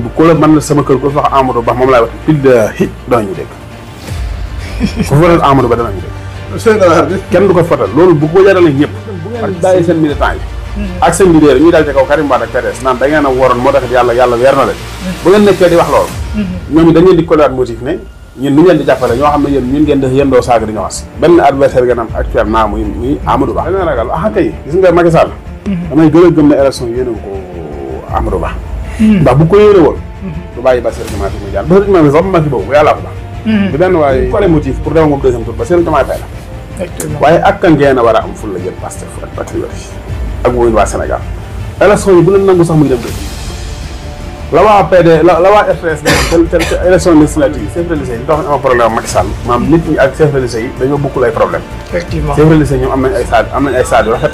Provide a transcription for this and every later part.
législative bi ku la mën na sama kër ku fa wax Amadou Ba moom laay wax billahi danañu dégg ku fa voté Amadou Ba danañu dégg kenn du ko fotal loolu bu ko jarale ñëpp ak bàyyi seen militant yi ak seen leader ñuy dal ci kaw Karim Wade ak PDS naan da ngeen a waroon moo tax yàlla weer na leen bu ngeen nekkee di wax loolu ñoom dañ leen di collaat motif ne ñun ñu leen di jàppale ñoo xam ne yéen ñun ngeen def yéen doo saaga di nga was benn adversaire ngeen am actuellement muy Amadou Ba dana ragal kay gis nga Macky Sall damay gën a gëm ne élection yéene ko Amadou Ba ndax bu ko yéene woon du bàyyi Bassirou Diomaye muy jàll Bassirou Diomaye sax Macky boobu yàllaa ko baax bi benn waaye collé motif pour defa moom deuxième tour Bassirou Diomaye Faye la waaye ak kan ngeen a war a am ful la jël Pastef ak patriote yi ak woon waa Sénégal élection yi bu leen nangu sax muy dem deuxième la waa PD la waa RTS te élection législative chef religieux yi dox am problème Macky Sall maam nit ñi ak chef religieux yi dañoo bokkul ay problème effectivement chef religieux ñoom am nañ ay saad yu rafet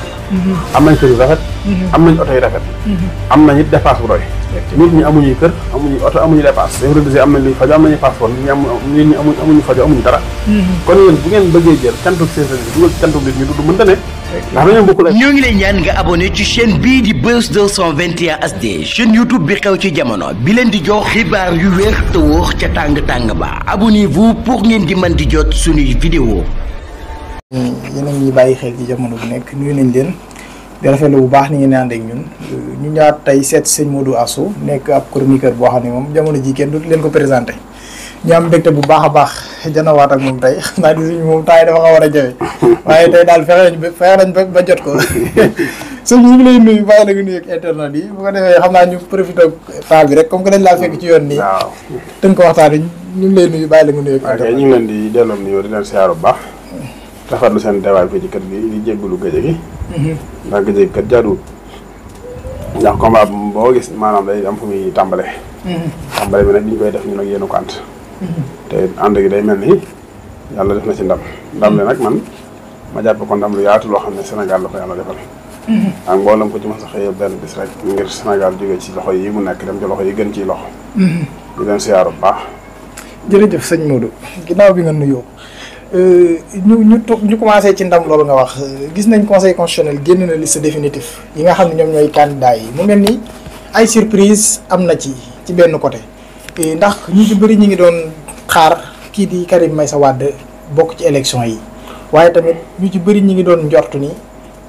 am nañ kër yu rafet am nañ oto yu rafet am nañ it dépasse bu doy nit ñi amuñuy kër amuñuy oto amuñu dépasse chef religieux am nañ luy faju am nañu passeport nit ñi amuñu faju amuñu dara kon yéen bu ngeen bëggee jël cantuk chef religieux dugal cantuk nit ñi du mënta ne ndax dañoo bokkul ñoo ngi lay ñaan nga abonné ci chaîne bii di Buzz 221 HD chaîne YouTube bi xew ci jamono bi leen di jox xibaar yu wér te wóor ca tàng ba abonnez-vous pour ngeen di mën di jot suñuy vidéo yéen a ngi bàyyi xel ci jamono bu nekk nuyu nañ leen di rafetlu bu baax ni ngeen ànd ak ñun ñu ñaar tey seet sëñ Modou Astou nekk ab chroniqueur boo xam ne moom jamono ji kenn du leen ko présenté ñu am mbégte bu baax a baax janawaat ak moom tey xam naa di suñu moom temps yi dafa xaw a jafe waaye tey daal fexe nañ ba jot ko sëñ bi ñu ngi lay nuyu bàyyi la nga nuyu ak internet yi bu ko defee xam naa ñu profité temps bi rek comme que dañ laa fekk ci yoon nii tënk ko waxtaan yi ñu ngi lay nuyu bàyyi la nga nuyu ak internet ñu ngi leen di delloo nuyoo di leen siyaaru bu baax rafetlu seen teewaay fii ci kër gi di jéggalu gëj gi ndax gëj gi kat jaaduwul ndax combat boo gis maanaam day am fu muy tàmbale tàmbale bi nag bi ñu koy def ñu nag yéen ko ànd te ànd gi day mel ni yàlla def na ci ndam li nag man ma jàpp ko ndam lu yaatu loo xam ne Sénégal la ko yàlla defal ak mboolem ko ci mos a xëy benn bis rek ngir Sénégal jógee ci loxo yi mu nekk dem ci loxo yi gën ciy loxo di leen siyaaru bu baax jërëjëf sëñ Modou ginnaaw bi nga nuyoo ñu commencé ci ndam loolu nga wax gis nañ conseil constitutionnel génn na liste définitive yi nga xam ne ñoom ñooy candidats yi mu mel ni ay surprise am na ci benn côté ndax ñu ci bëri ñi ngi doon xaar kii di Karim Meïssa Wade bokk ci élection yi waaye tamit ñu ci bëri ñi ngi doon njortu ni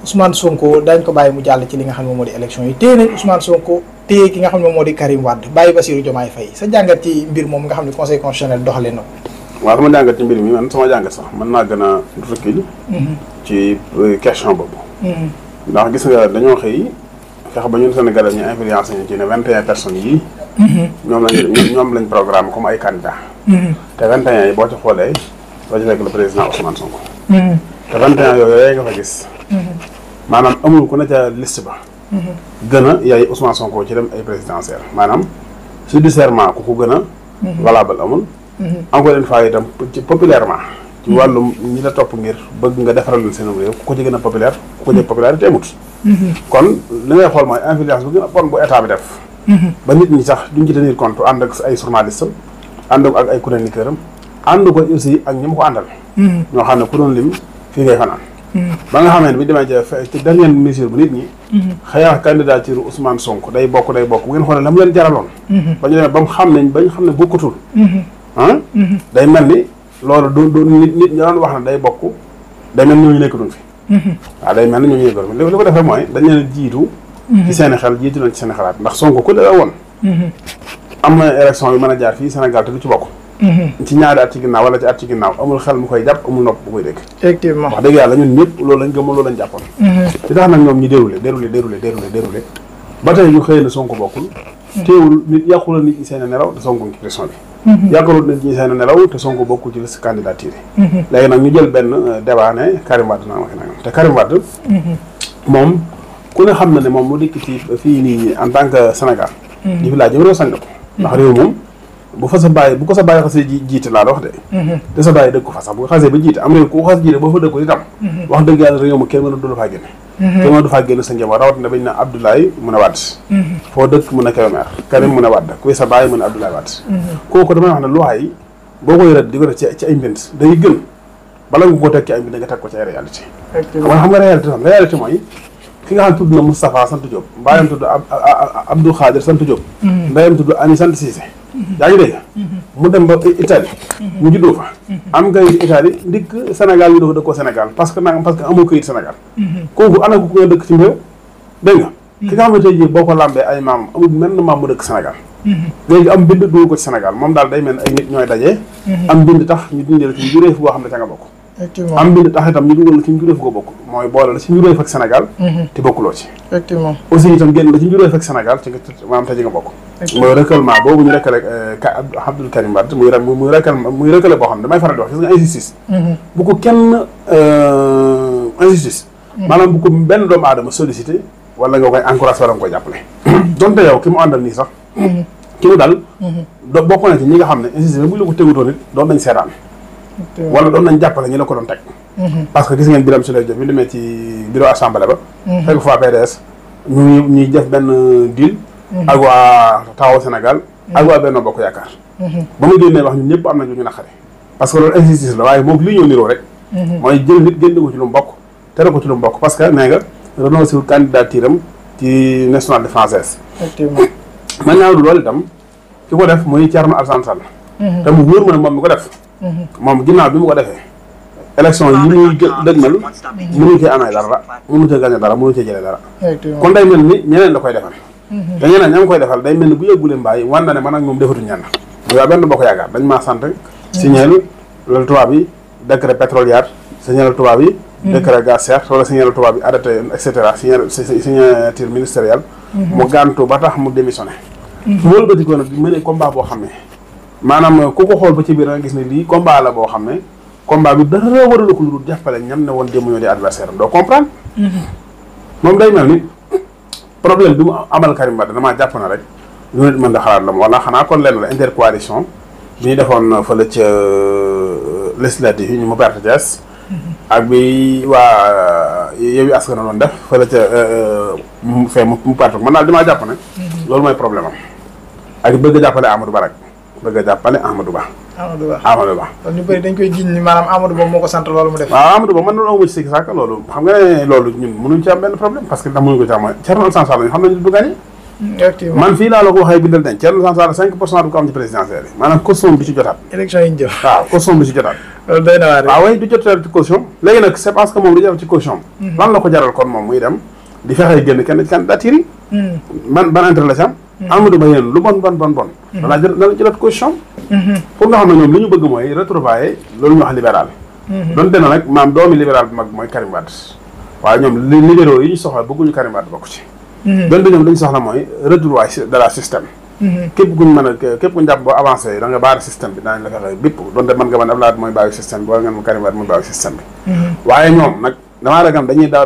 Ousmane Sonko dañ ko bàyyi mu jàll ci li nga xam ne moo di élection yi téye nañ Ousmane Sonko téye ki nga xam ne moo di Karim Wade bàyyi Bassirou Diomaye Faye sa jàngat ci mbir moom nga xam ne conseil constitutionnel doxalee na waaw sama jàngat ci mbir mi man sama jàngat sax mën naa gën a recul ci question boobu ndax gis nga dañoo xëy fexe ba ñun Sénégalais ñu influencé ñu ci ne 21 personnes yii ñoom lañ programme comme ay candidats te 21 yi boo ci xoolee doo ci fekk le président Ousmane Sonko te 21 yooyu nga fa gis maanaam amul ku ne ca liste ba gën a yaay Ousmane Sonko ci dem ay présidentielle maanaam judiciairement ku ko gën a valable amul encore une fois itam ci populairement ci wàllum ñi la topp ngir bëgg nga defaral leen seen réew ku ko ci gën a populaire ku ko ci popularité amut kon li ngay xool mooy influence bu gën a bon bu état bi def ba nit ñi sax duñ ci tenir compte ànd ak ay journaliste am ànd ak ay chroniqueur am ànd ko aussi ak ñi ma ko àndal ñoo xam ne ku doon lim fii ngay fanaan ba nga xamee ne bi demee ci dernière mesure bu nit ñi xëy candidature Ousmane Sonko day bokk bu ngeen xoolee la mu leen jaraloon ba ñu demee ba ñu xam ne bokkutul day mel ni loolu du nit ñi doon wax ne day bokk day mel ni ñooñu nekkatuñ fi waaw day mel ni ñooñu nekkatuñ fi li ko defee mooy dañ leen jiitu ci seen xel jiitu leen ci seen xalaat ndax Sonko ku la woon am na élection yu mën a jaar fii Sénégal te du ci bokk ci ñaari at ci ginnaaw wala ci at ci ginnaaw amul xel mu koy jàpp amul nopp bu koy dégg effectivement wax dëgg yàlla ñun ñëpp loolu lañ gëmoon loolu lañ jàppoon li tax nag ñoom ñu déroulé ba tey ñu xëy na Sonko bokkul teewul nit yàqula nit ñi seen nelaw te Sonko ci pression bi yàqalul nit ñi seen nelaw te Sonko bokkul ci liste candidature yi léegi nag ñu jël benn débat ne Karim Wade naa ma fi nangam te Karim Wade moom ku ne xam na ne moom mu dikk ci fii nii en tant que Sénégal ñi fi laaj yow réew sañ ko ndax réew moom bu ko sa bàyyi xasee jiite laa la wax de te sa bàyyi dëgg ko fa sax bu ko xasee ba jiite am réew ku ko xas jiite boo fa dëgg ko itam wax dëgg yàlla réew ma kenn mën a du la faa génne kenn mën a du faa génne sa njaboot rawatina bañ ne Abdoulaye mun a Wade foo dëkk mun a Kébémer Karim mun a Wade kuy sa bàyyi mun a Abdoulaye Wade kooku damay wax ne loi yi boo koy ret di ko def ci ay mbind day gën bala nga ko teg ci ay mbind nga teg ko ci ay réalité xam nga réalité mooy ki nga xam ne tudd na Moustapha sant Diop mbaayam tudd Abdou Khadir sant Diop ndeyam tudd Ami sant Cissé yaa ngi dégg mu dem ba Italie mu juddoo fa am kayit Italie ndikk Sénégal ñu dëkkoo Sénégal parce que amoo kayit Sénégal kooku ana ku nga dëkk ci mbéw dégg nga ki nga xam ne tey jii boo ko lambee ay maam amul menn maam mu dëkk Sénégal léegi am bind dugal ko ci Sénégal moom daal day mel ne ay nit ñooy dajee am bind tax ñu dindee la ci njuréef boo xam ne ca nga bokk am bind tax itam ñu dugal la ci njuréef ko bokk mooy boole la ci njuréef ak Sénégal te bokkuloo ci effectivement aussi itam génn la ci njuréef ak Sénégal ci maanaam te ji nga bokk mooy recueillement boobu ñu rekkale Abdoul Karim Wade muy rekkale boo xam ne damay faral di wax gis nga injustice bu ko kenn injustice maanaam bu ko benn doomu aadama sollicité wala nga koy encouragé wala nga koy jàppale donte yow ki mu àndal nii sax ki mu dal bokk na ci ñi nga xam ne injustice bu ñu la ko tegutoon nit doon nañ seetaan wala doon nañ jàppale ñi la ko doon teg parce que gis ngeen Birame Souleye Diop bi demee ci bureau assemblée ba fekk fois PDS ñuy def benn deal ak waa Taxawu Sénégal ak waa Benno Bokk Yaakaar ba mu génnee wax ñun ñëpp am nañ lu ñu naqari parce que loolu injustice la waaye moom li ñëw niroo rek mooy jël nit génne ko ci lu mu bokk tere ko ci lu mu bokk parce que nee nga renoncé wul candidature am ci nationalité française man ñaaw du loolu itam ki ko def muy Thierno Alassane Sall te mu wóor ma ne moom mi ko def moom ginnaaw bi mu ko defee élection yi muy dëgmal mënu cee amee dara mënu cee gagné dara mënu cee jëlee dara kon day mel ni ñeneen la koy defal te ñeneen ña ngi koy defal day mel ni bu yëggulee mbaay wan na ne man ak moom defatuñ ñenn muy waa Benno Bokk Yaakaar dañ maa sant signeel loolu tubaab yi décret pétrolier signeel tubaab yi décret gazière wala signeel tubaab yi arrêté et cetera signature ministérielle mu gàntu ba tax mu démissionné su wëlbati ko nag mënee combat boo xam ne maanaam ku ko xool ba ci biir nga gis ne lii combat la boo xam ne combat bi dara warala ko lu dul jàppale ñam ne woon démb ñoo di adversaire am doo comprendre moom day mel ni problème bi mu amal Karim Wade damaa jàpp na rek lu nit mën da xalaat la wala xanaa kon lenn la intercoalition bi ñu defoon fële ca législative yi ñu mu perte Thiès ak bi waa Yewwi Askan Wi doon def fële ca fee mu perte man daal damaa jàpp ne loolu mooy problème am ak bëgg a jàppale Amadou Ba rek bëgg a jàppale Amadou Ba kon ñu bëri dañ koy jiñ ni maanaam Amadou Ba moo ko sant loolu mu def waaw Amadou Ba man noonu amu ci sikki sàkk loolu xam nga ne loolu ñun mënuñ ci am benn problème parce que ndax mënuñ ko ci am Thierno Alassane Sall ñu xam nañu du gagné man fii laa la ko waxee bindal dañ Thierno Alassane Sall 5% du ko am ci présidentielle yi maanaam caution du ci jotaat élection yi ñu jëm waaw caution du ci jotaat loolu doy na waar waaw way du jotaat ci caution léegi nag c'est parce que moom lu jaral ci caution lan la ko jaral kon moom muy dem di fexee génn kenn ci candidature yi ban intérêt la ci am Amadou Ba yéen lu bon danaa jëlaat caution pour nga xam ne ñoom li ñu bëgg mooy retrouvailler loolu ñu wax libéral donte na nag maam doomi libéral bi mag mooy Karim Wade waaye ñoom libéraux yi ñu soxla bëgguñu Karim Wade bokk ci donte ñoom li ñu soxla mooy retrouvailler de la système képp kuñ mën a képp kuñ jàpp boo avancé da nga baari système bi daañu la fexe bépp donte mën nga mën Abdoulaye mooy bàyyi système bi wala ngeen Karim Wade mooy bàyyi système bi waaye ñoom nag damaa ragam dañuy daw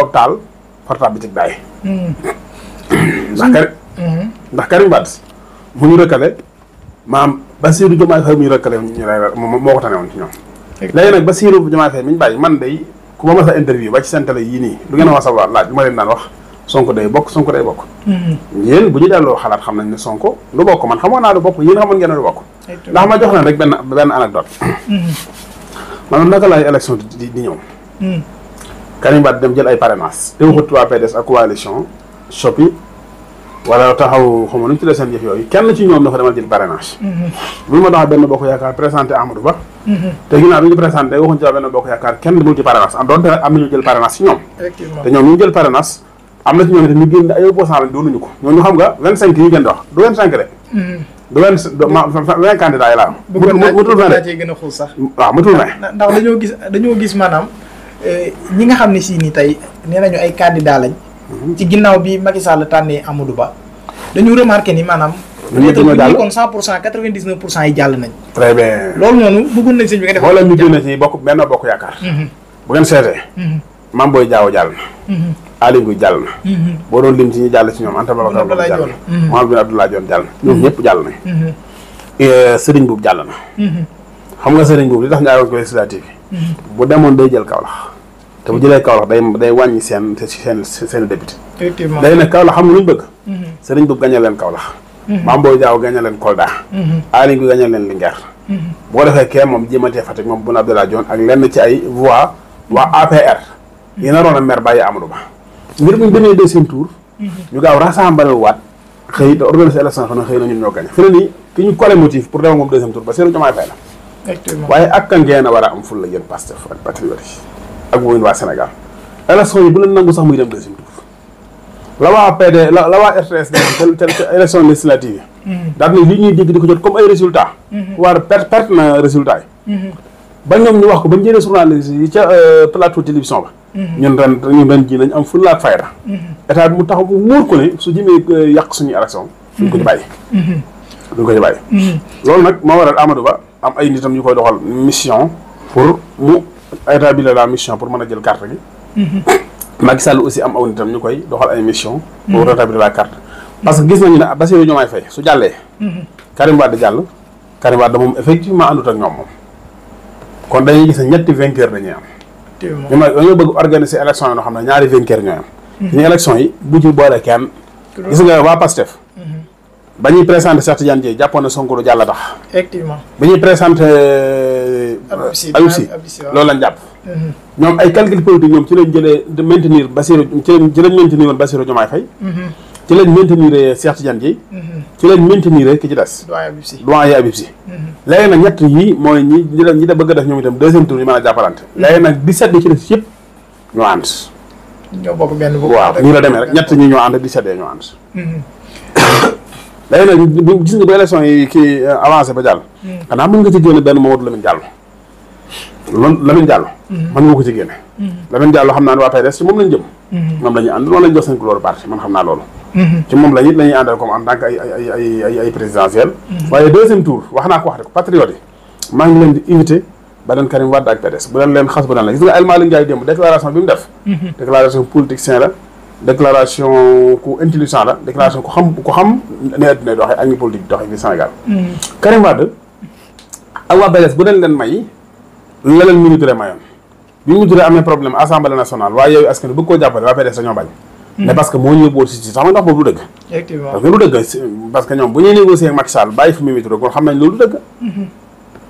ak taal portable bi ci daay ndax Karim Wade mu ñu rëkkale maam Bassirou Diomaye Faye mu ñu rëkkale moo ko tane woon ci ñoom léegi nag Bassirou Diomaye Faye mi ñu bàyyi man day ku ma mas a interview ba ci seen télé yii nii du ngeen ma savoir laaj lu ma leen daan wax Sonko day bokk yéen bu ñu delloo xalaat xam nañ ne Sonko du bokk man xamoon naa du bokk yéen xamoon ngeen ne du bokk ndax ma jox leen rek benn anecdote maanaam naka laay élection di ñëw Karim Wade dem jël ay parrainage te waxut waa PDS ak coalition Sopi wala taxaw xam nga nu ñu tuddee seen yëf yooyu kenn ci ñoom dafa demal jël parrainage bu ma tax Benno Bokk Yaakaar présenté Amadou Ba te ginnaaw bi ñu présenté waxuñ ci waa Benno Bokk Yaakaar kenn demul ci parrainage am doonte nag am na ñu jël parrainage ci ñoom te ñoom ñu jël parrainage am na ci ñoom itam ñu génn ay opposant lañ doonuñu ko ñooñu xam nga 25 yi ngeen di wax du 25 de du 20 candidats yi laa matul 20 de gën a xuus sax waaw matul 20 ndax dañoo gis maanaam ñi nga xam ne si ni tey nee nañu ay candidat lañ ci ginnaaw bi Macky Sall tànnee Amadou Ba dañu remarqué ni maanaam kon 100% 99% yi jàll nañ très bien loolu noonu bëggoon nañ sëñ bi nga def wala ñu génne ci Benno Bokk Yaakaar bu ngeen seetee Mame Boye Diao jàll na Aly Ngouille jàll na boo doon lim ci ñi jàll ci ñoom Anta Babacar Ngom jàll na Mahammed Boun Abdallah Dionne jàll na ñoom ñëpp jàll nañ Serigne Mboup jàll na xam nga Serigne Mboup li tax nga woon ko législative bu demoon day jël Kaolack te bu jëlee Kaolack day wàññi seen député effectivement day nag Kaolack xam nga lu ñu bëgg Serigne Mboup gañe leen Kaolack Mame Boye Diao gañe leen Kolda Aly Ngouille gañe leen Linguère bu ko defee kee moom jéematee Fatick moom Boun Abdallah Dionne ak lenn ci ay voix waa APR yi naroon a mer bàyyi Amadou Ba ngir buñ demee deuxième tour ñu gaaw rassemblé waat xëy te organiser élection xam ne xëy na ñun ñoo gañ fi ne nii ki ñu collé motif pour dem moom deuxième tour Bassirou Diomaye Faye la waaye ak kan ngeen a war a am ful la yéen Pastef ak patriote yi ak woon waa Sénégal élection yi bu leen nangu sax muy dem deuxième tour la waa PD la waa RTS demoon ca élection législative yi daal ne li ñuy dégg di ko jot comme ay résultat war perte na résultat yi ba ñoom ñu wax ko ba ñu jëlee journaliste yi ca plateau télévision ba ñun ren ji nañ am fulla ak fayda état bi mu taxaw mu wóor ko ne su jëmee yàq suñuy élection duñ ko ci bàyyi loolu nag moo waral Amadou Ba am ay nitam ñu koy doxal mission pour mu établir la mission pour mën a jël carte gi Macky Sall aussi am aw nitam ñu koy doxal ay mission pour rétablir la carte parce que gis nañu ne Bassirou Diomaye Faye su jàllee Karim Wade jàll Karim Wade moom effectivement àndut ak ñoom moom kon dañuy gis ne ñetti vainqueur dañuy am ñoom nag dañoo bëgg organiser élection yi noo xam ne ñaari vainqueur ñooy am suñu élection yi bu ci boole kenn gis nga waa Pastef ba ñuy présenté Cheikh Tidiane Dièye jàppoon na Sonko lu jàll tax effectivement ba ñuy présenté Ayib Sy loolu lañ jàpp ñoom ay calcul politique ñoom ci lañ jëlee maintenir Bassirou ci lañ maintenir woon Bassirou Diomaye Faye ci lañ maintenir Cheikh Tidiane Dièye ci lañ maintenir ki ci des doyen Ayib Sy léegi nag ñett yi mooy ñi da bëgg a def ñoom itam deuxième tour ñu mën a jàppalante léegi nag 17 yi ci des yëpp ñoo ànd ñoo bokk benn waaw ñu la demee rek ñett ñi ñoo ànd 17 yi ñoo ànd léegi nag gis nga ba élection yi kii avancé ba jàll xanaa mën nga ci génne benn Mamadou Lamine Diallo loolu Lamine Diallo mën nga ko ci génne Lamine Diallo xam naa ne waa PDS ci moom lañ jëm moom la ñuy ànd loolu lañ jox seen couleur parti man xam naa loolu ci moom la ñuy àndal comme en tant que ay présidentielle waaye deuxième tour wax naa ko wax rek patriote yi maa ngi leen di invité ba leen Karim Wade ak PDS bu leen xas bu leen la gis nga El Malick Ndiaye démb déclaration bi mu def déclaration politicien la déclaration ku intelligent la déclaration ku xam ne adduna doxee ak ni politique doxee fi Sénégal Karim Wade ak waa PDS bu leen may la leen Mimi Touré mayoon bi Mimi Touré amee problème assemblée nationale waaye yooyu askan bëgg koo jàppale waa PDS dañoo bañ mais parce que moo ñu yóbbuwoon si sax ma ndax boobu du dëgg effectivement parce que lu dëgg parce que ñoom bu ñuy négocier ak Macky Sall bàyyi fi Mimi Touré kon xam nañ loolu dëgg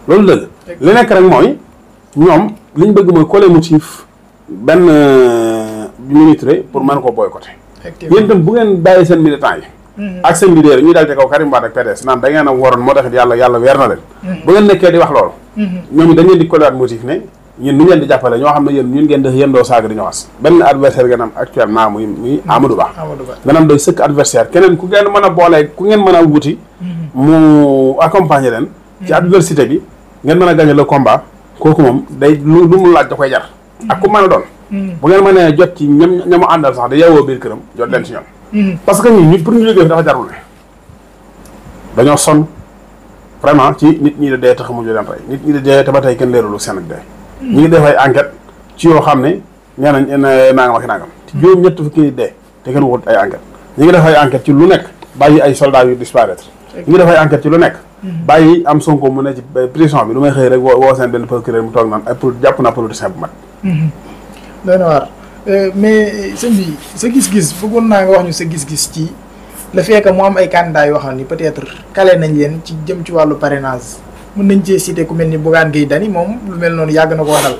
loolu dëgg li nekk rek mooy ñoom li ñu bëgg mooy coller motif benn Mimi Touré pour mën koo boycotté yéen itam bu ngeen bàyyi seen militants yi ak seen leader yi ñuy dal ci kaw Karim Wade ak PDS naan da ngeen a waroon moo taxit yàlla weer na leen bu ngeen nekkee di wax loolu ñoom dañ leen di coller motif ne ñun ñu leen di jàppale ñoo xam ne yéen ñun ngeen def yéen doo saaga di ñoo xas benn adversaire ngeen am actuellement muy Amadou Ba ngeen am doy sëkk adversaire keneen ku ngeen mën a boolee ku ngeen mën a wuti mu accompagner leen ci adversité bi ngeen mën a gagner le combat kooku moom day lu mu laaj da koy jar ak ku mën a doon bu ngeen mënee jot ci ñamu àndal sax da yeewoo biir këram jot leen ci ñoom parce que ñi pour ñu liggéey dafa jarul ne dañoo sonn vraiment ci nit ñi di dee tax mujj leen rey nit ñi di dee te ba tey kenn leerulu seen ak dee ñu ngi def ay enquête ci yoo xam ne nee nañ nangam ak nangam ci juróom-ñett fukki dee te kenn waxut ay enquête ñu ngi def ay enquête ci lu nekk bàyyi ay soldats yu disparaître ñu ngi def ay enquête ci lu nekk bàyyi am Sonko mu ne ci prison bi lu may xëy rek woo seen benn procureur mu toog naan ay jàpp naa politicien bu mat doy na waar mais sëñ bi sa gis-gis bëggoon naa nga wax ñu sa gis-gis ci le fait que mu am ay candidats yoo xam ni peut-être calé nañ leen ci jëm ci wàllu parrainage mën nañ cee cité ku mel ni Bougane Gueye Dany moom lu mel noonu yàgg na koo dal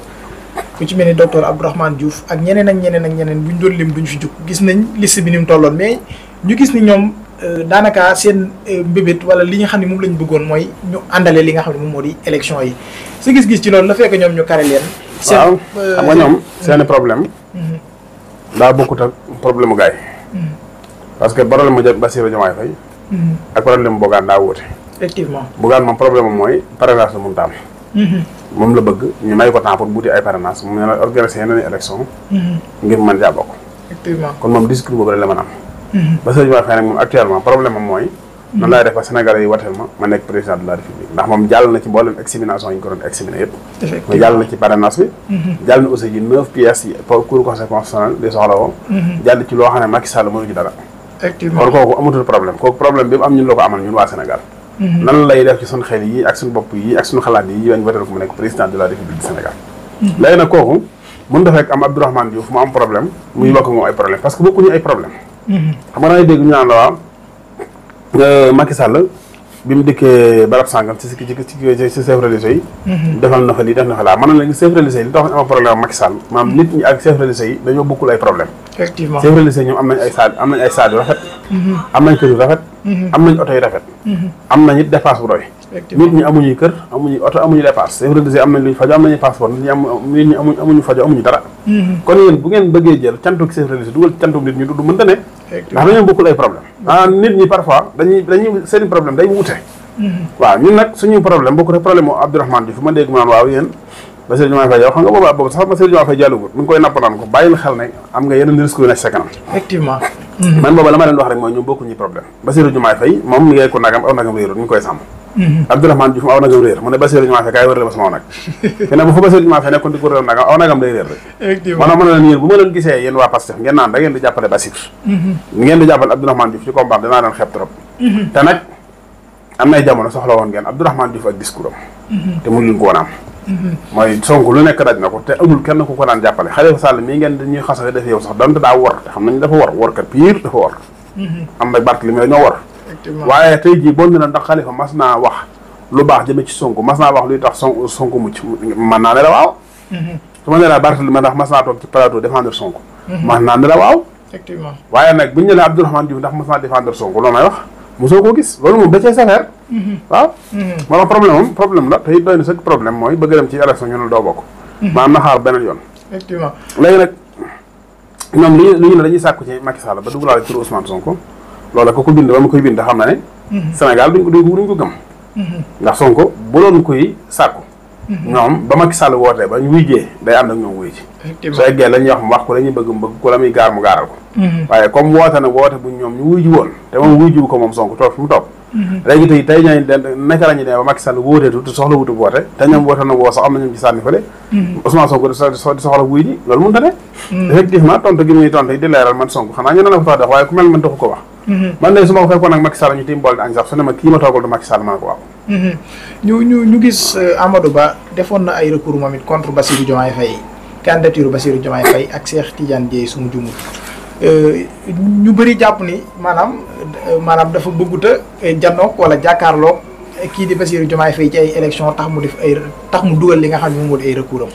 ku ci mel ni docteur Abdourahmane Diouf ak ñeneen buñ doon lim duñ fi jug gis nañ liste bi ni mu tolloon mais ñu gis ni ñoom daanaka seen mbébét wala li nga xam ne moom lañ bëggoon mooy ñu àndale li nga xam ne moom moo di élection yi sa gis-gis ci loolu la fekk ñoom ñu kare leen. waaw xam nga ñoom seen problème daa bokkut ak problème mu gars yi parce que problème mu Bassirou Diomaye Faye ak problème mu Bougane daa wóote effectivement Bougane moom problème am mooy parrainage la mënut a am moom la bëgg ñu may ko temps pour buuti ay parrainage mu ne la organiser yeneen élection ngir mën jaa bokk effectivement kon moom discours boobu rek la mën a am Bassirou Diomaye Faye nag moom actuellement problème am mooy nan laay def ba Sénégalais yi wateel ma nekk président de la République ndax moom jàll na ci mboolem examination yi ñu ko doon examiner yëpp mais jàll na ci parrainage bi jàll na aussi ji 9 pièces yi pour cour conseil constitutionnel di soxla woo jàll ci loo xam ne Macky Sall mënu ci dara kon kooku amatul problème kooku problème bi mu am ñun la ko amal ñun waa Sénégal nan lay def ci suñu xel yi ak suñu bopp yi ak suñu xalaat yi bañ wateel ko mu nekk président de la République du Sénégal léegi nag kooku mën dafa fekk am Abdourahmane Diouf mu am problème muy bokk moom ay problème parce que bokkuñu ay problème xam nga dangay dégg ñu naan la waa Macky Sall bi mu dikkee barab sàngam ci chef religieux yi defal na fa lii def na fa laa mën na léegi chef religieux yi li tax ñu am problème Macky Sall maanaam nit ñi ak chef religieux yi dañoo bokkul ay problème effectivement chef religieux ñoom am nañ ay saad yu rafet am nañ kër yu rafet am nañ oto yu rafet am nañ it dépasse bu doy nit ñi amuñuy kër amuñuy oto amuñu dépasse chef religieux am nañ luñ fajo am nañu passeport nit ñi amuñu fajo amuñu dara kon yéen bu ngeen bëggee jël cantuk chef religieux dugal cantuk nit ñi du mënta ne ndax dañoo bokkul ay problème nit ñi parfois dañuy seen problème day wute waaw ñun nag suñu problème bokku te problème moo Abdourahmane Diouf ma dégg mu naan waaw yéen Bassirou Diomaye Faye yow xam nga boobu sax Bassirou Diomaye Faye jàllugut mi ngi koy napp naan ko bàyyil xel ne am nga yeneen risque yu nekk sa kanam effectivement man booba la ma leen wax rek mooy ñoom bokkuñu problème Bassirou Diomaye Faye moom mi ngay ko nagam aw nagam réerut mi ngi koy sàmm Abdourahmane Diouf aw nagam réer mu ne Bassirou Diomaye Faye kaay wërale ma sama aw nag fi ne bu fa Bassirou Diomaye Faye nekkoon di ko réer nagam aw nagam day réer rek effectivement maanaam mën na leen yéen bu ma leen gisee yéen waa Pastef ngeen naan da ngeen di jàppale Bassirou ngeen di jàppale Abdourahmane Diouf ci combat danaa leen xeeb trop te nag am nay jamono soxla woon ngeen Abdourahmane Diouf ak discours am te mënu leen ko woon am mooy Sonko lu nekk daj na ko te amul kenn ku ko daan jàppale Khalifa Sall mii ngeen dañuy xasale def yow sax donte daa war te xam nañ dafa war kat pire dafa war am nag Barthélémy dañoo war waaye tey jii bon na ndax Khalifa mas naa wax lu baax jëme ci Sonko mas naa wax luy tax Sonko mucc man naa ne la waaw su ma ne la Barthélémy ndax mas naa toog ci plateau défendre Sonko man naa ne la waaw effectivement waaye nag bu ñu ne la Abdourahmane Diouf ndax mas naa défendre Sonko loolu may wax mosoo koo gis loolu moom da cee sévère waaw moo tax problème la te it doy na sëg problème mooy bëgg dem ci élection ñu ne doo bokk maanaam na xaar beneen yoon effectivement léegi nag ñoom li ñu ne dañuy sàkku ci Macky Sall ba dugalaale turu Ousmane Sonko loolu ko bind ba mu koy bind xam na ne Sénégal duñ ko gëm ndax Sonko bu doon koy sàkku ñoom ba Macky Sall wootee ba ñu wujjee day ànd ak ñoom wuy ci su eggee la ñuy wax mu wax ko la ñuy bëgg mu bëgg ko la muy gaar mu gaaral ko waaye comme woote na woote bu ñoom ñu wuy ji woon te moom wuy jiwu ko moom Sonko toog fi mu toog léegi tey ñooy naka la ñuy demee ba Macky Sall wóoteetu te soxla wutu woote te ñoom woote na woo sax am na ñu ci sànni fële Ousmane Sonko di soxla wuy ji loolu mënta ne effectivement tontu gi muy tontu di leeral man Sonko xanaa ñu ne la ko tax def waaye ku mel man taxu ko wax man de su ma ko fekkoon nag Macky Sall ñu tiim bool di añ sax su ne ma kii ma toogal du Macky Sall maa ko waaw ñu gis Amadou Ba defoon na ay recours moom it contre Bassirou Diomaye Faye candidature Bassirou Diomaye Faye ak Cheikh Tidiane Dièye sumu jumul ñu bëri jàpp ni maanaam dafa bëgguta jannoog wala jàkkaarloog kii di Bassirou Diomaye Faye ci ay élection tax mu dugal li nga xam ne moom moo di ay recours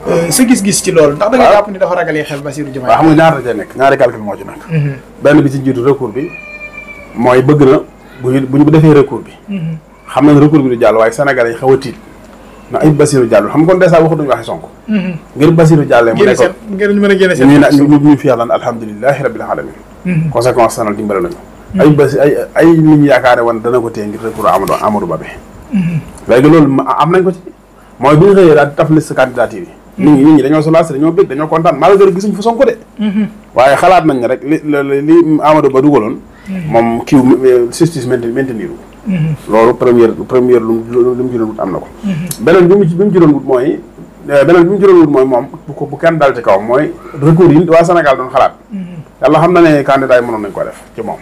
am sa gis-gis ci loolu ndax da nga jàpp ni dafa ragalee xel Bassirou Diomaye Faye xam nga ñaar da cee nekk ñaari calcul moo ci nekk benn bi ci jiitu recours bi mooy bëgg na bu ñu defee recours bi xam nañ recours bi du jàll waaye Sénégal yi xaw a tiit na ay Bassirou jàll xam nga kon dèjà waxu duñu waxee Sonko ngir Bassirou jàllee mu nekkoon ngir ñu mën a génne seen ñu fi yàlla alhamdulilahi rabbil alamin conséquence sanal dimbale nañu ay nit ñu yaakaare woon dana ko téye ngir recours Amadou Ba bi léegi loolu am nañ ko ci mooy bu ñu xëyee daal di taf liste candidature yi nit ñi dañoo solaas dañoo bëgg dañoo kontaan malgré gisuñ fa Sonko de waaye xalaat nañ ne rek li Amadou Ba dugaloon moom kiiw justice maintenir loolu première lu mu ci doon wut am na ko beneen bi mu ci doon wut mooy moom bu kenn dal ci kaw mooy recours yi waa Sénégal doon xalaat yàlla xam na ne candidat yi mënoon nañ ko def ci moom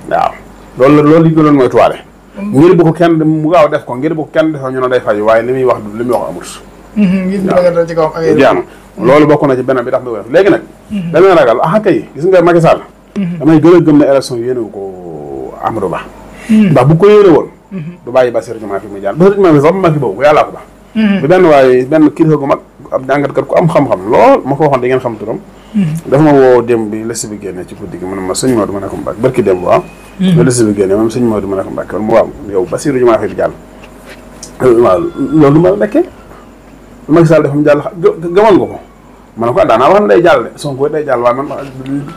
waaw loolu li ñu ko doon mooy tuwaale ngir bu ko kenn mu gaaw def ko ngir bu ko kenn defee ñu ne day faju waaye li muy wax amul dal ci kaw jaam loolu bokk na ci beneen bi tax du ko def léegi nag damay ragal kay gis nga Macky Sall damay gën a gëm ne élection yéenewu ko Amadou Ba ndax bu ko yéene woon du bàyyi Bassirou Diomaye fi muy jàll Bassirou Diomaye fi sax Macky boobu yàllaa ko ba bi benn kilifa gu mag ab jàngatkat ku am xam-xam lool ma ko waxoon di ngeen xam turam dafa ma woo démb bi liste bi génne ci guddi gi mu ne ma sëñ Maodo ma ne ko Mbacke barki démb waaw la liste bi génne moom sëñ Maodo ma ne ko Mbacke mu waaw yow Bassirou Diomaye fi di jàll waaw loolu ma nekkee Macky Sall dafa mu jàll gëmal nga ko ma ne ko daanaa wax ne day jàll de Sonko day jàll waaye man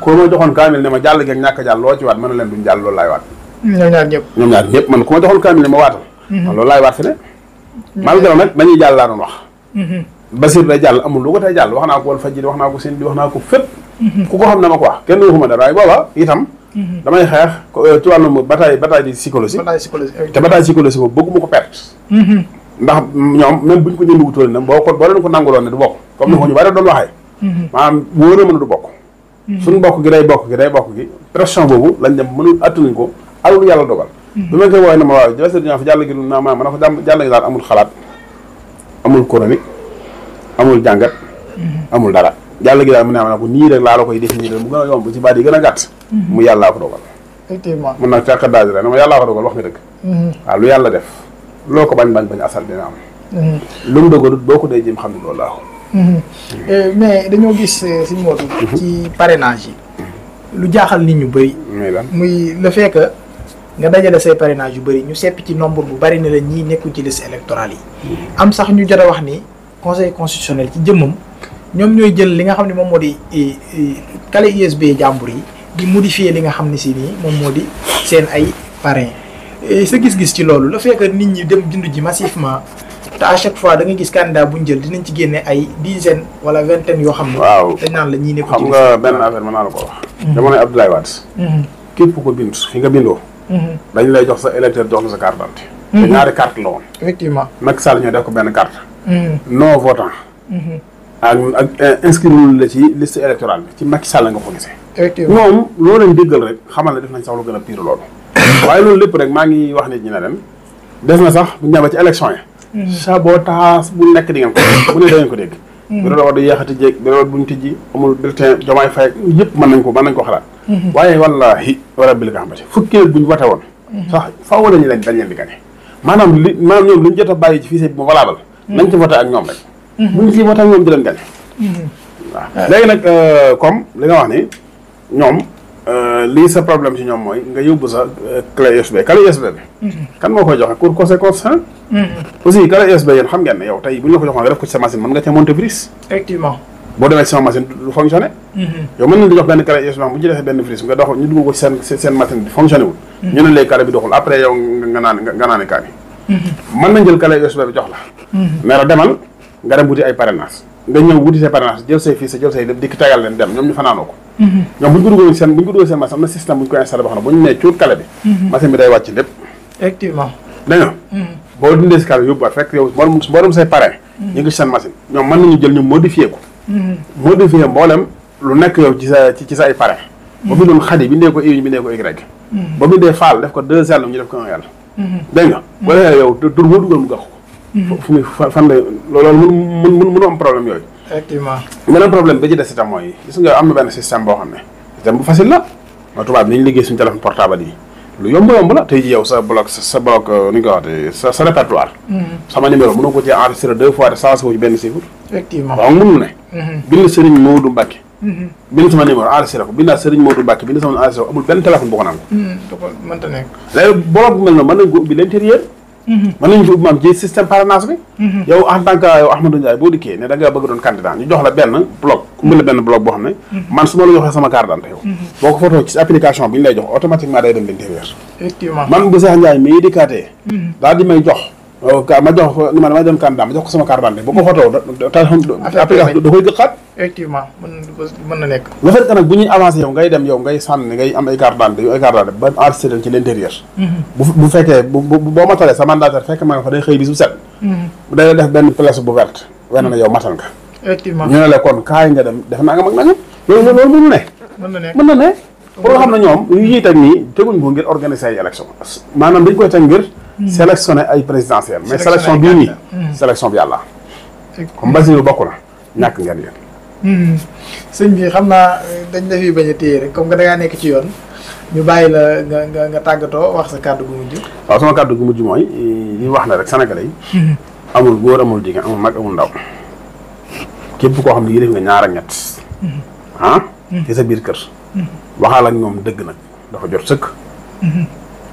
ko ma joxoon kaamil ne ma jàll geeg ñàkk jàll loo ci waat mën na leen duñ jàll loolu laay waat ñoom ñaar ñëpp man ku ma joxoon kaamil ne ma waatal man loolu laay waat fi ne malgré nag dañuy jàll laa doon wax Bassirou day jàll amul lu ko tey jàll wax naa ko wal fajiri wax naa ko seen bi wax naa ko fépp ku ko xam ne ma ko wax kenn waxuma dara waaye booba itam damay xeex ci wàllum bataille di psychologie te bataille psychologie boobu bëgguma ko perte ndax ñoom même buñ ko jënd wutoon na boo leen ko nanguloon ne du bokk comme ni ko ñu bari doon waxee maanaam wóor a mën a du bokk suñu bokk gi day bokk gi pression boobu lañ dem mënul attanuñ ko alul yàlla dogal bi ma koy woowee na ma waaw Bassirou Diomaye fi jàll gi naa ma ne ko jàll gi daal amul xalaat amul chronique amul jàngat amul dara jàll gi daal mu ne ma ne ko nii rek laa la koy définir mu gën a yomb ci baat yi gën a gàtt mu yàllaa ko dogal effectivement mun nag fekk daal rek dama yàllaa ko dogal wax nga dëgg. waaw lu yàlla def loo ko bañ asal dina am. lu mu dogalut boo ko dee jëm xam ne loolu laa ko. mais dañoo gis Sëñ Modou. ci parrainage yi. lu jaaxal nit ñu bëri. muy le fait que nga dajale say parrainage yu bëri ñu seppi ci nombre bu bëri ne la ñii nekkuñ ci liste électorale yi. am sax ñu jot a wax ni conseil constitutionnel ci jëmmam ñoom ñooy jël li nga xam ne moom moo di clé USB jàmbur yi di modifier li nga xam ne si nii moom moo di seen ay parrain. sa gis-gis ci loolu le fait que nit ñi dem bindu ji massivement te à chaque fois da nga gis candidat bu ñu jël dinañ ci génne ay dizaine wala vingtaine yoo xam ne. waaw dañ naan la ñii nekkuñ ci xam nga benn affaire mën naa la ko wax. jamonoy Abdoulaye Wade. képp ko bind fi nga bindoo. dañ lay jox sa électeur jox la sa carte d'identité. te ñaari carte la woon. effectivement Macky Sall ñoo def ko benn carte. non votant. ak inscrire la ci liste électorale bi ci Macky Sall nga ko gisee. effectivement moom loo leen déggal rek xamal ne def nañ sax lu gën a pire loolu. waaye loolu lépp rek maa ngi wax nit ñi ne leen def na sax bu ñu ñëwee ci élection yi. sabotage bu nekk di ngeen ko bu ne da ngeen ko dégg. bureau de vote yéex a tijji bureau bu ñu tijji amul bulletin Diomaye Faye yëpp mën nañ ko xalaat. waaye wallaahi wala bil nga xamante fukki bu ñu wote woon. sax faaw la ñu leen dañ leen di gagné. maanaam ñoom li ñu jot a bàyyi ci fichier bi mu valable. nañ ci voté ak ñoom rek. buñ ci voté ak ñoom di leen gagné. waaw léegi nag comme li nga wax ni ñoom lii sa problème ci ñoom mooy nga yóbbu sa clé USB bi. kan moo koy joxe pour conséquence aussi clé USB yéen xam ngeen ne yow tey bu ñu la ko joxoon nga def ko ci sa machine mën nga cee monter virus. effectivement boo demee ci sama machine du fonctionné. yow mën nañu di jox benn clé USB bu ñu ci defee benn virus nga dox ñu dugg ko ci seen machine bi fonctionné wul. ñu ne léegi clé bi doxul après yow nga naan kaa bi. mën nañ jël clé USB bi jox la. mais demal nga dem wuti ay parrainage nga ñëw wuti say parrainage jël say fii jël say lépp dikk tegal leen dem ñoom ñu fanaanoo ko. ñoom bu ñu ko dugalee seen machine am na système bu ñu ko installé boo xam ne bu ñu nee cuut clé bi. machine bi day wàcc lépp. effectivement dégg nga. boo dindee si clé bi yóbbuwaat fekk yow boo dem say parrain. ñu ngi ci seen machine ñoom mën nañu jël ñu modifié ko. modifié mboolem lu nekk yow ci sa ay parrain. ba bindoon xadi bindee ko I ñu bindee ko Y. ba bindee faal def ko 2 L ñu def ko 1 L. dégg nga. boo defee yow tur boo dugal mu gax ko. fu muy fan la loolu mënu am problème yooyu. effectivement beneen problème ba ci des itam mooy gis nga am na benn système boo xam ne système bu facile la mooy tubaab ni ñu liggéey suñu téléphone portable yi lu yomb la tey ji yow sa bloc ni nga ko waxee sa répertoire sama numéro mënoo ko ci enregistré 2 fois te changé ko ci benn chiffre. effectivement waaw mënul ne. bind Serigne Modou Mbacke. bind sama numéro enregistré ko bindaat Serigne Modou Mbacke bind sama enregistré ko amul benn téléphone bu ko nangu. du ko mënta nekk. léegi bloc bu mel noonu mën nañ ko ubbi l'intérieur. mën nañu ko ubbi maam ci système parrainage bi. yow en tant que yow Ahmadou Ndiaye boo dikkee ne da nga bëgg doon candidat ñu jox la benn bloc ku la benn bloc boo xam ne man su ma la joxee sama carte d'identité yow boo ko photo ci application bi ñu lay jox automatiquement day dem l'intérieur. effectivement man bu Cheikh Ndiaye mii dikkaatee daal di may jox ma jox ni ma damay dem candidat ma jox ko sama carte d'identité bu ko photo application da koy gëqaat. effectivement mën na nekk. le fait que nag bu ñuy avancé yow ngay dem yow ngay sànni ngay am ay carte d'identité ba enregistré ci l'intérieur. bu fekkee boo matalee sa mandataire fekk ma nga fa day xëy bis bu set. day def benn place bu verte wane na yow matal nga. effectivement ñu ne la kon kaay nga dem def nangam ak nangam loolu mënu ne. mën na ne pour nga xam ne ñoom yii teg nii teguñ ko ngir organiser ay élection maanaam dañ koy teg ngir sélectionner ay présidentielles mais sélection bii nii sélection bi yàlla comme Basiru bokk na ñàkk ngeen yéen. sëñ bi xam naa dañ la fi bañ a téye rek comme que da ngaa nekk ci yoon ñu bàyyi la nga tàggatoo wax sa kàddu gu mujj. waaw sama kàddu gu mujj mooy li wax na rek sénégalais yi. amul góor amul jigéen amul mag amul ndaw képp koo xam ne yëlif nga ñaar ak ñett. ci sa biir kër. waxaal ak ñoom dëgg nag dafa jot sëkk.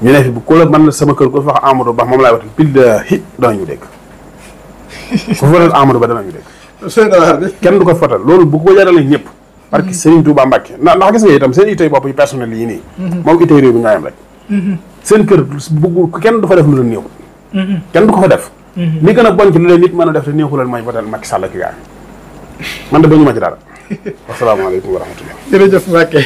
ñu ne fi bu ko la man sama kër ko wax Amadou Ba moom laay wax billahi danañu dégg ku fotal Amadou Ba danañu dégg. kenn du ko fotal loolu bu ko jaralee ñëpp. parce que Serigne Touba Mbacke ndax gis nga itam seen itay bopp yi personnel yi nii. moom itay réew mi ñoo yem rek. seen kër bugg kenn du fa def lu la néew. kenn du ko fa def. li gën a bon ci lu leen nit mën a def te néexulal mooy votal Macky Sall ki gaay man de bañu ma ci dara. asalaamaaleykum wa rahmatulah. jërëjëf Mbacke.